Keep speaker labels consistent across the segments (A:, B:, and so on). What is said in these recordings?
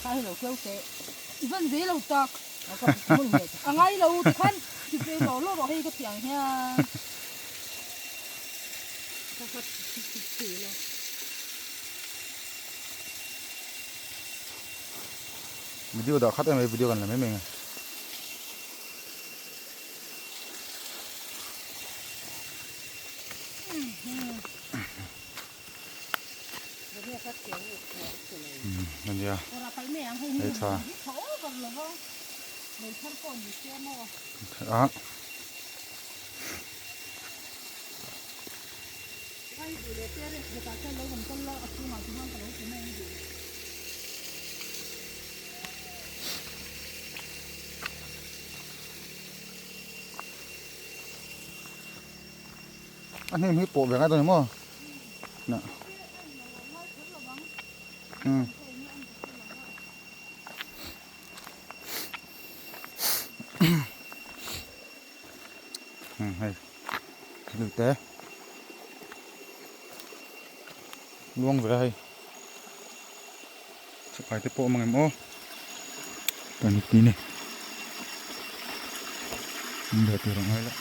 A: Kha hi lo keu teh. I van ve lo tak. A ngai lo tikhan ti ve law law rawh hei ka ti ang hian. Ka kha ti thei lo.
B: Video dah khat em mai video kan la mai mai nge. Ania hei tha a A hnim hi pawh ve ngai dawn maw? Na. Um. Um hei. Lui te. Luang ve hei. Chakai te pawh a awm ang em aw. Kan ti ni. An leh tur ang ai la.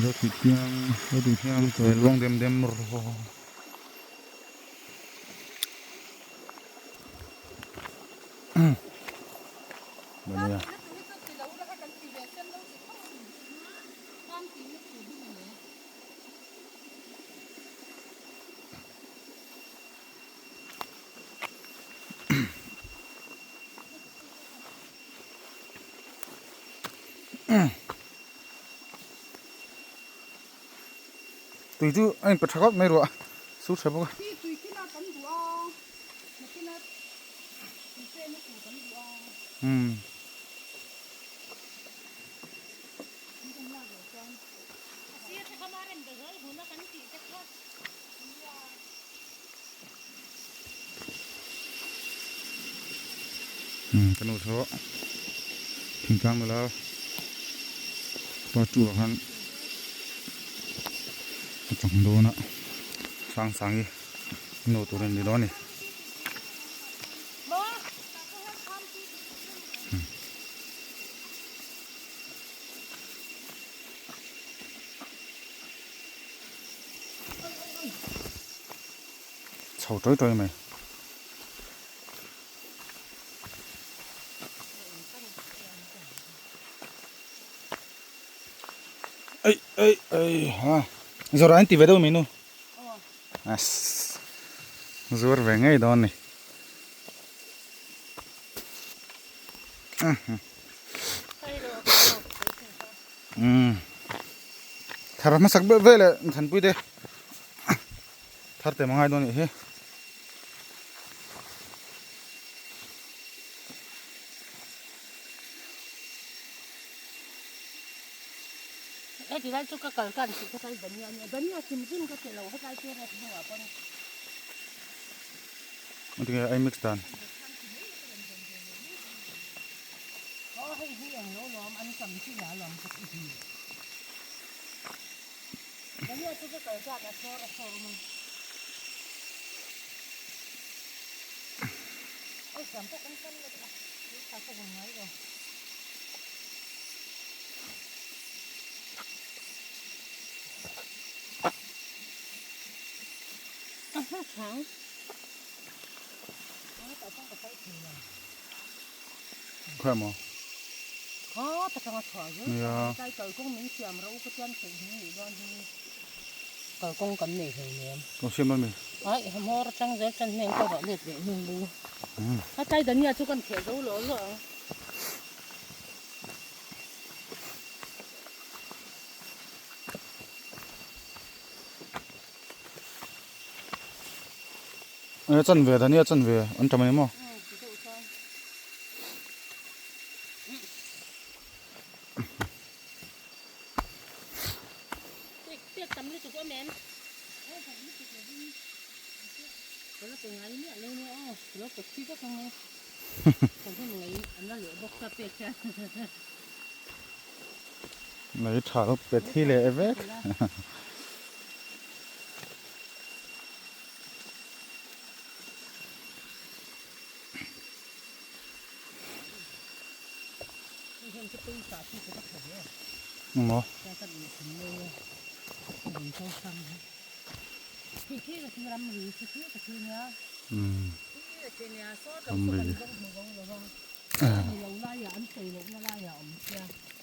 B: Zo tui thiang, zo tui thiang te luang dem dem rawh. Mania. Tui chu a inpe tha khawp mai ruah su tha bawk a. Umm. Ka nu chu thingtlang nula pa tu ah khan a chang dawn a sang sang hi nu tur a ni dawn a ni. Chho tawi tawi mai. Ei ei ei ha zawrah an ti ve deuh mai nu as zuar ve ngei dawn ni. Umm thar hmasak ber vel leh thanpui te thar te mangai dawn anih hi.
A: Heti lai chu ka kal kan tih kha tlai dania ania dania hrim hrim ka ti lo hetlai chu rep hnungah pawn.
B: Engtinge ai mix dan.
A: Aw hei hi eng lo lawm an tam chi la lawm ka ti hi. Dania chu ka kal zat a sawr a sawr awm a. Aw siam pawh kan kal leh a tui tha ka vawm ngai lo. A hma chang.
B: Khawi maw?
A: Kha ta tanga chhuah zel
B: Nia.
A: Tlai kalkawng min siam ro ka chuan theih hi nih dawn hi. Kalkawng kan nei hlei nem.
B: Kan siam dawn mi?
A: Ai hmawr atang zel chuan heng ka vah let leh hnu lu. A tlai dania chu kan theh zo lo lo ang.
B: Eng chan ve dania chan ve an tam ani maw? Lei tha lo pe thi leh vek. Maw? Umm. Ramri.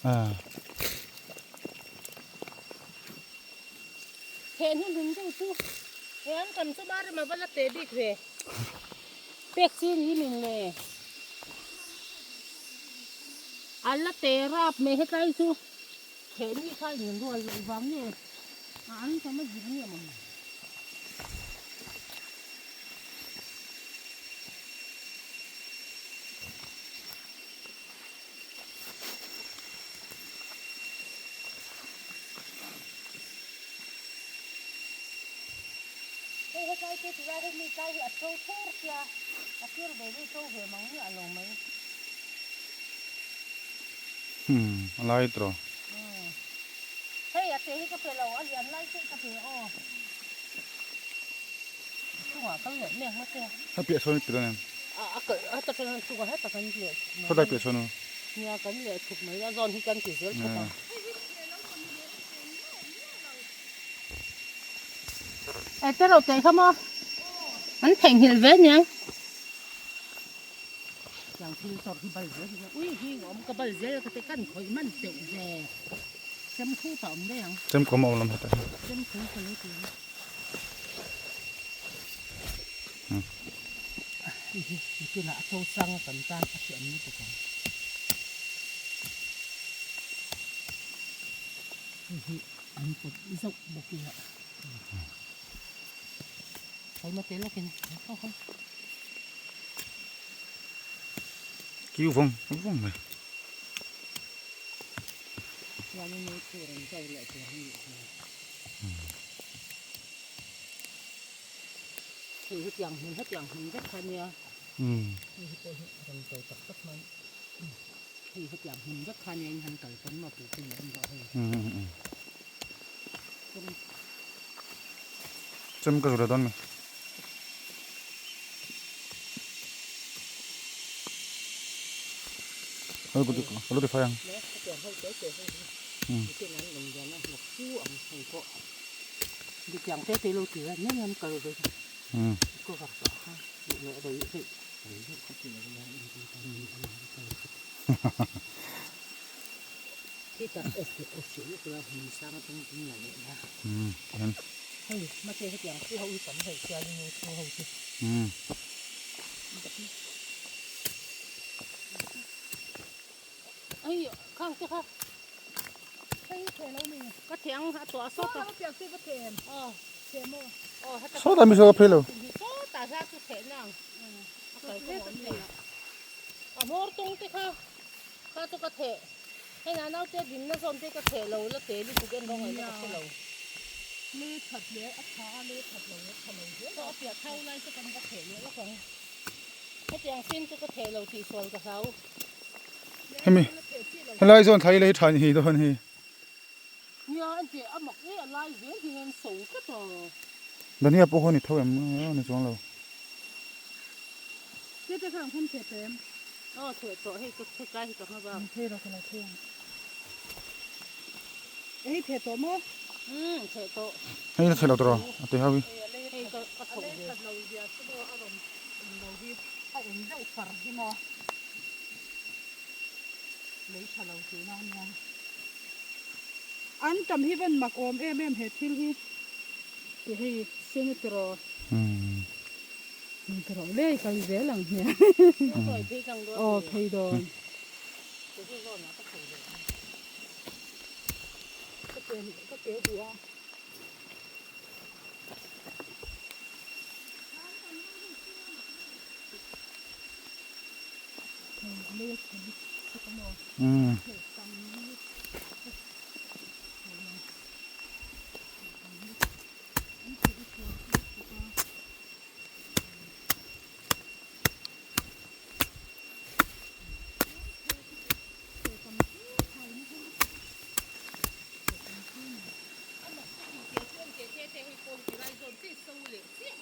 B: Ah.
A: Pek chi ni min le. A la te rap mai hetlai chu theh ni kha in rual loh vang nge a an tam a zir nge maw ni. Hei hetlai te ti lai hemi tlai hi a tho thur sia a sir ve ve tho ve mang miah lo mai.
B: Hmm a lai tawh.
A: Hmm hei a te hi ka pe lo a lian lai te ka pe aw. A chungah kal leh mek maw che.
B: A piah sawn i pe dawn em?
A: A a kalh a ta chuan chungah hetah kan leh mai.
B: Khawtlai piah sawn u.
A: Nia kan leh chhuk mai a zawn hi kan ti zel thawk a. E te ro teh kha maw an theihnghilh ve aniang. Tiang thil tawrh hi bal zel hi ui hi awm ka bal zel ka te kan khawih man teuh ve. Chem khu ta awm daih ang.
B: Chem khu a awm lam hetah hian.
A: Chem khu ka lo ti ang. Hei hi nikinah a tho sang a kan tan a hriam lutuk ang. Hei hi an kut zauh bawk ila. Hei te lawkin ho ho.
B: Kiu vawng vawng mai.
A: Chuanin hei tur an zau leh tur a nih hmel. Hei hetiang hmun hetiang hmun vek kha ania. Hei hi pawh hi a rawn to tak tak mai. Hei hetiang hmun vek kha ania in han kal pawn maw tih chu ni awm rawh hei.
B: Chem ka zura dawn mi. Hei ku ka lo ti fai ang.
A: Diktiang te te lo ti a nen an kal ve ko var tawh kha leh rei rei rei deuh kha ti lo ila in ti ta ni a ni kal khat khi ta off leh off hrih lutuk a hmun sang atang in la leh la hei mahse hetiang thu ho hi tam hei khian in thu ho chu Ai khang te kha hei the lo mi ka the ang a tuah sawt a piak te va the em aw the maw aw heta
B: Sawt a mi saw ka phei lo
A: sawt ah hla chu the nang a kal ka awm le a hmawr tung te kha kha chu ka the hei na naute din na zawn te ka the lo la te lutuk en rawng ai ka hre lo le that le a tha a le that lo le tha lo hle a piah thau lai chu kan va the leh lawk ang hetiang sin chu ka the lo tih sual ka hlau.
B: Hemi helai zawn thlai lei tha ni hi dawn hi.
A: Nia an tih a mak e a lai zel hi an so tlat a.
B: Dania pawh haw ni tho em ni chuang lo.
A: Te te kha ang khan theh tawh em? Aw theh tawh hei ka theh tlai hi ka hma bak. Theh rawh ka lo theh ang. Hei theh tawh maw? Umm theh tawh.
B: Hei la theh lo tawh rawh a ti hau hi.
A: Hei ka ka tho ve. A lei that lo zia chu maw a rawn eng lo hi a eng deuh far hi maw. Lei tha lo tihna a nia. An tam hi van mak awm em em he thil hi. Ti hei sen a tiraw. Ni tiraw le kal zel ang hmel. Aw phei dawn. Ka ke ka ke duh a.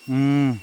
B: Umm.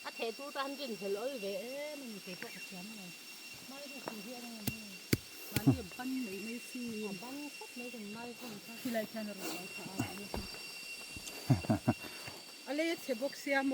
A: A theh tur tan rinhlelh awl ve em a ni keipawh ka thiam lo. Mai ru si hi a ni ang
C: Mahni a ban mai mai si.
A: A ban khawp mai kan mai khawm kha.
C: Khilai khian a rawn lo thlah a. A lei a chhe bawk sia maw.